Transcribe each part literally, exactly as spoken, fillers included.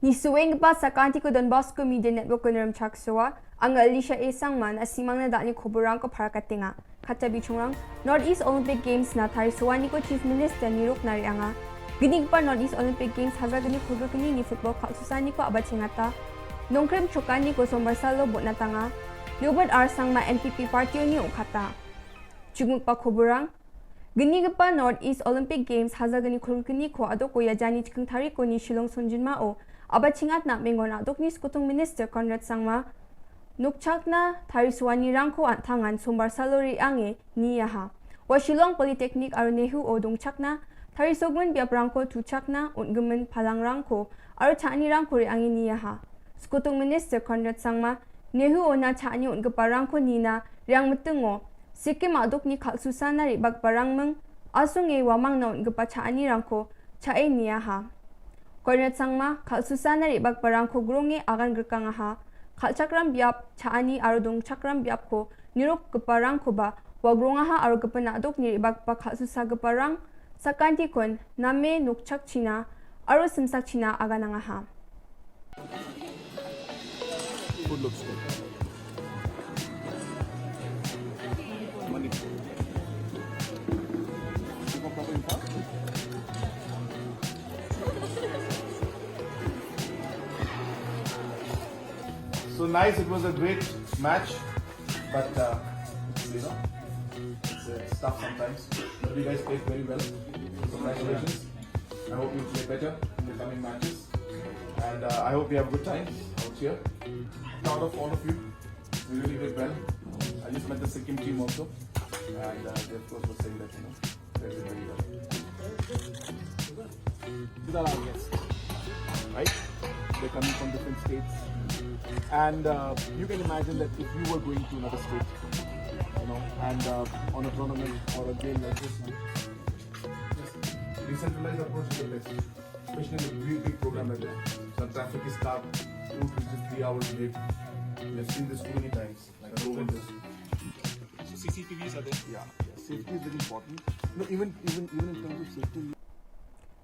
Nisuenggipa sakantiko Don Bosco Media Network-o rimchaksoa, anga Alicia A. Sangma, na·simangna da·alni koborrangko parakatenga. Katta bichongrang, North East Olympic Games-na tarisoaniko Chief Minister nirokna re·anga. Gnigipa North East Olympic Games hajalgni kolgrikgnini football kal·susaaniko a·bachengata. Nongkrem chokaniko Sombar salo botnatanga. Gilbert R. Sangma N P P partioni ong·kata. Chukmikba koborrang. Gnigipa North East Olympic Games hajalgni kolgrikgniko a·doko ia jani chiking tarikoni Shillong songjinmao a·bachengatna amengon a·dokni skotong minister Conrad Sangma nokchakna tarisoanirangko an·tangan Sombar salo re·ange niaha. Ua Shillong Polytechnic aro Nehu-o dongchakna tarisogimin biaprangko tuchakna on·gimin palangrangko aro cha·anirangko re·ange niaha. Skotong minister Conrad Sangma Nehu-ona cha·ani on·giparangko nina riangmitingo Sikkim a·dokni kal·susana re·bagiparangming asonge uamangna on·gipa cha·anirangko cha·e niaha. Conrad Sangma kal·susana re·bagiparangko gronge agan grikangaha. Kal·chakram biap, cha·ani aro dongchakram biapko nirokgiparangkoba ua grongaha aro gipin a·dokni re·bagipa kal·susagiparang sakantikon name nokchakchina aro simsakchina aganangaha. Food looks good. Money. So nice, it was a great match, but uh, you know, it's, uh, it's tough sometimes. But you guys played very well. Congratulations. I hope you play better in the coming matches. And uh, I hope you have a good time out here. Proud of all of you. You really did well. I just met the Sikkim team also. And uh, they, of course, were saying that, you know, they did very well. These are our guests, right? They're coming from different states. And uh, you can imagine that if you were going to another state, you know, and uh, on a tournament or a game like this one, decentralized approach is the best, especially in a big, big program like that. The traffic is stuck, two to three hours late. We've seen this too many times, like a road. So C C T Vs are there? Yeah, yeah. Safety is very important. No, even, even, even in terms of safety.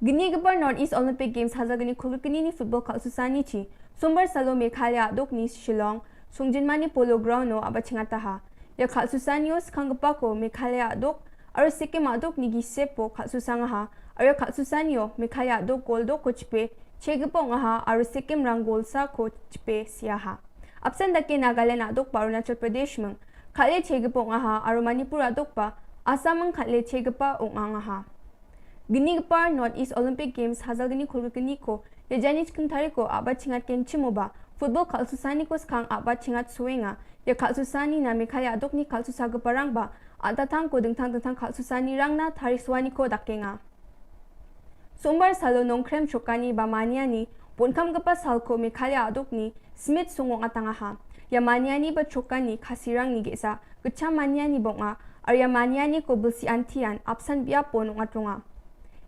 Gnigipa North East Olympic Games hajalgni kolgrikgnini football kal·susaanichi Sombar salo Meghalaya a·dokni Shillong songjinmani Polo Ground-o a·bachengataha. Ia kal·susaanio skanggripako Meghalaya a·dok aro Sikkim a·dokni gisepo kal·susangaha, aro ia kal·susaanio Meghalaya a·dok gol dokko chipe chegipa ong·aha aro Sikkimrang gol sako chipe siaha. Apsan dake Nagaland a·dok ba Arunachal Pradesh ming kal·e chegipa ong·aha aro Manipur a·dok ba Assam ming kal·e chegipa ong·angaha. Gnigipa North East Olympic Games hajalgni kolgrikgniko ia jani chiking tariko a·bachengatgenchimoba football kal·susaaniko skang a·bachengatsoenga. Ia kal·susaanina Meghalaya a·dokni kal·susagiparangba an·tangtangko dingtang dingtang kal·susaanirangna tarisoaniko dakenga. Sombar salo nongkrem chokani ba maniani bon·kamgipa salko Meghalaya a·dokni Smit song ong·atangaha. Ia maniani ba chokani kasirangni ge·sa gitcham maniani ba ong·a, aro ia manianiko bilsi antian apsan biapo nong·atronga.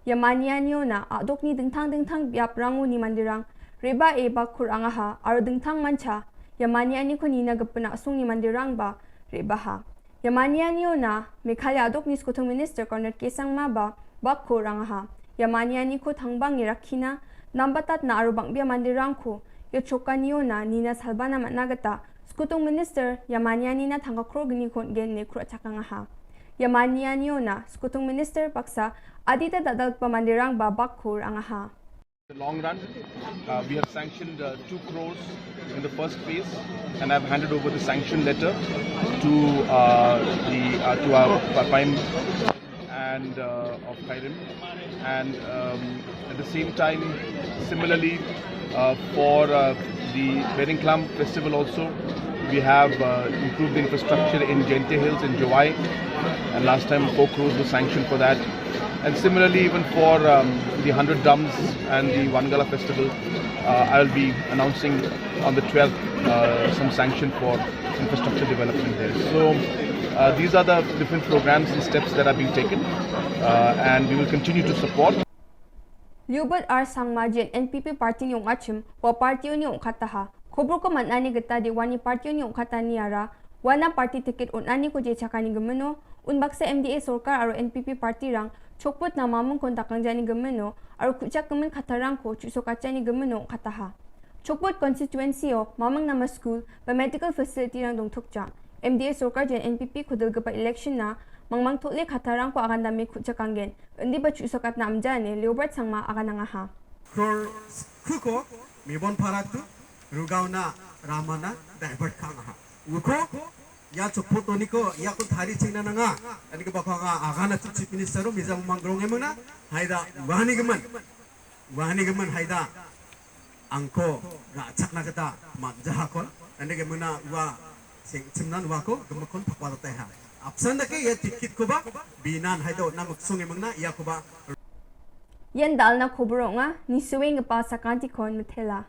Ia manianiona a·dokni dingtang dingtang biaprangoni manderang re·bae bakko ra·angaha, aro dingtangmancha ia manianiko nina gipin a·songni manderangba re·baha. Ia manianiona Meghalaya a·dokni skotong minister Conrad K Sangmaba bakko ra·angaha. Ia manianiko tangbange rakkina, nambatatna aro bang·bea manderangko ia chokaniona nina salbana man·a gita skotong minister ia manianina tangka krogni kon·gen ine ku·rachakangaha. Ia manianiona skotong minister baksa adita dal·dalgipa manderangba bakko ra·angaha. The long run, uh, we have sanctioned uh, two crores in the first phase, and I've handed over the sanction letter to uh, the uh, to our Prime and uh, of Kairim, and um, at the same time, similarly uh, for uh, the Beringklam festival also, we have uh, improved the infrastructure in Jaintia Hills in Jowai, and last time four crores was sanctioned for that. And similarly, even for um, the Hundred Drums and the Wangala Festival, uh, I'll be announcing on the twelfth uh, some sanction for infrastructure development there. So uh, these are the different programs and steps that are being taken, uh, and we will continue to support. Gilbert R Sangma jean N P P party-ni ong·achim, ua party-oni ong·kataha. Koborko man·ani gita dewani party-oni ong·kataniara uana party ticket on·aniko jechakani gimino, unbaksa M D A sorkar aro N P P party-rang chokputna mamingkon dakangjani gimino, aro ku·chakgimin kattarangko chu·sokachani gimino ong·kataha. Chokbot constituency-o maming nama skul ba medical facility-rang dongtokja. M D A sorkar jen N P P kodilgipa election-na mangmangtole kattarangko agandame ku·chakanggen, indiba chu·sokatna amja ine Leobert Sangma aganangaha. Kror skuko Mebon Paratu, Rugaona Ramana divert ka·angaha. Uko ia chokpotoniko iako tarichengna nanga. Aniko bako anga agana tu Chief Minister-o mejang mangrongemona. Haida uanigimin. Uanigimin haida angko ra·chakna gita man·jahakon. Aniko mona ua sengchimnan uako gimikkon pakbadoteha. Apsan dake ia ticket-koba binan haida on·a miksongemingna iakoba. Ian dalna kobor ong·a, nisuenggipa sakantikon mitela.